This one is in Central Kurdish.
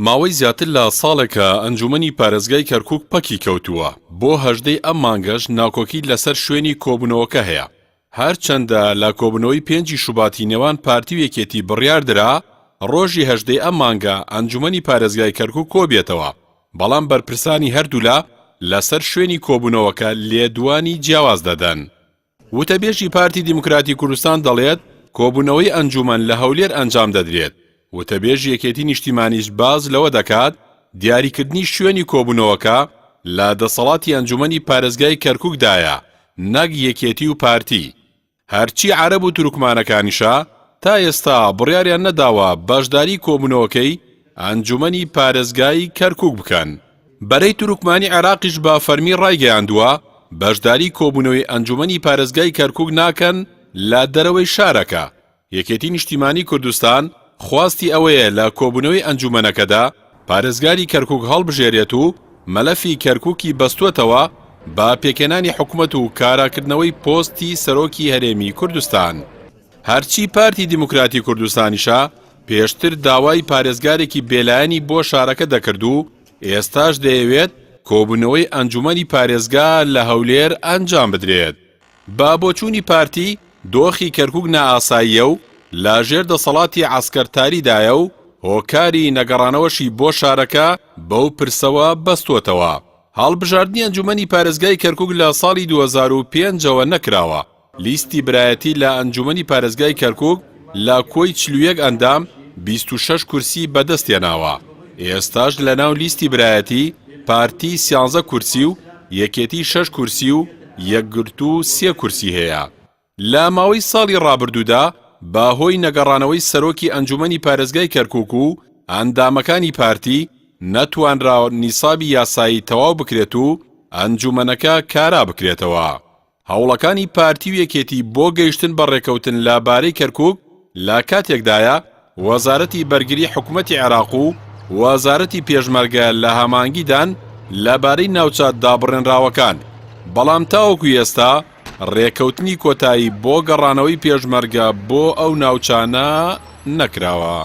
ماوەی زیاتر لە ساڵێکە ئەنجومەنی پارێزگای کەرکوک پەکی کەوتووە، بۆ هەژدەی ئەم مانگەش ناکۆکی لەسەر شوێنی کۆبوونەوەکە هەیە، هەرچەندە لە کۆبوونەوەی پێنجی شوباتی نێوان پارتی و یەکێتی بڕیاردرا ڕۆژی هەژدەی ئەم مانگە ئەنجومەنی پارێزگای کەرکوک کۆبێتەوە، بەڵام بەرپرسانی هەردوولا لەسەر شوێنی کۆبوونەوەکە لێدوانی جیاواز دەدەن. وتەبێژی پارتی دیموکراتی کوردستان دەڵێت، کۆبوونەوەی ئەنجوومەن لە هەولێر ئەنجام دەدرێت، وتەبێژی یەکێتی نیشتیمانیش باس لەوە دەکات، دیاریکردنی شوێنی کۆبوونەوەکە لە دەسەڵاتی ئەنجوومەنی پارێزگای کەرکوکدایە نەک یەکێتی و پارتی. هەرچی عەرەب و تورکمانەکانیشە تا ئێستا بڕیاریان نەداوە بەشداری کۆبوونەوەکەی ئەنجوومەنی پارێزگای کەرکوک بکەن. بەرەی تورکمانی عێراقیش بە فەرمی ڕایگەیاندووە، بەشداری کۆبوونەوەی ئەنجوومەنی پارێزگای کەرکوک ناکەن لە دەرەوەی شارەکە. یەکێتی نیشتیمانی کوردستان خواستی ئەوەیە لە کۆبوونەوەی ئەنجوومەنەکەدا پارێزگاری کەرکوک هەڵبژێرێت و مەلەفی کەرکوکی بەستووەتەوە بە پێکهێنانی حکومەت و کاراکردنەوەی پۆستی سەرۆکی هەرێمی کوردستان. هەرچی پارتی دیموکراتی کوردستانیشە پێشتر داوای پارێزگارێکی بێلایەنی بۆ شارەکە دەکرد و ئێستاش دەیەوێت کۆبوونەوەی ئەنجوومەنی پارێزگا لە هەولێر ئەنجام بدرێت. بە بۆچوونی پارتی، دۆخی کەرکوک نائاساییە و لە ژێر دەسەڵاتی عەسکەرتاریدایە و هۆکاری نەگەڕانەوەشی بۆ شارەکە بەو پرسەوە بەستووەتەوە. هەڵبژاردنی ئەنجوومەنی پارێزگای کەرکوک لە ساڵی 2005 ەوە نەکراوە. لیستی برایەتی لە ئەنجوومەنی پارێزگای کەرکوک لە کۆی 41 ئەندام 26 کورسی بەدەستهێناوە. ئێستاش لەناو لیستی برایەتی، پارتی سیانزە کورسی و یەکێتی شەش کورسی و یەکگرتوو سێ کورسی هەیە. لە ماوەی ساڵی ڕابردوودا بە هۆی نەگەڕانەوەی سەرۆکی ئەنجومەنی پارێزگای کەرکوک و ئەندامەکانی پارتی نەتوانرا نیسابی یاسایی تەواو بکرێت و ئەنجومەنەکە کارا بکرێتەوە. هەوڵەکانی پارتی و یەکێتی بۆ گەیشتن بە ڕێکەوتن لە بارەی کەرکوک لە کاتێکدایە وەزارەتی بەرگری حکومەتی عێراق و وەزارەتی پێشمەرگە لە هەماهەنگیدان لە بارەی ناوچە دابڕێنراوەکان، بەڵام تاوەکو ئێستا ڕێکەوتنی کۆتایی بۆ گەڕانەوەی پێشمەرگە بۆ ئەو ناوچانە نەکراوە.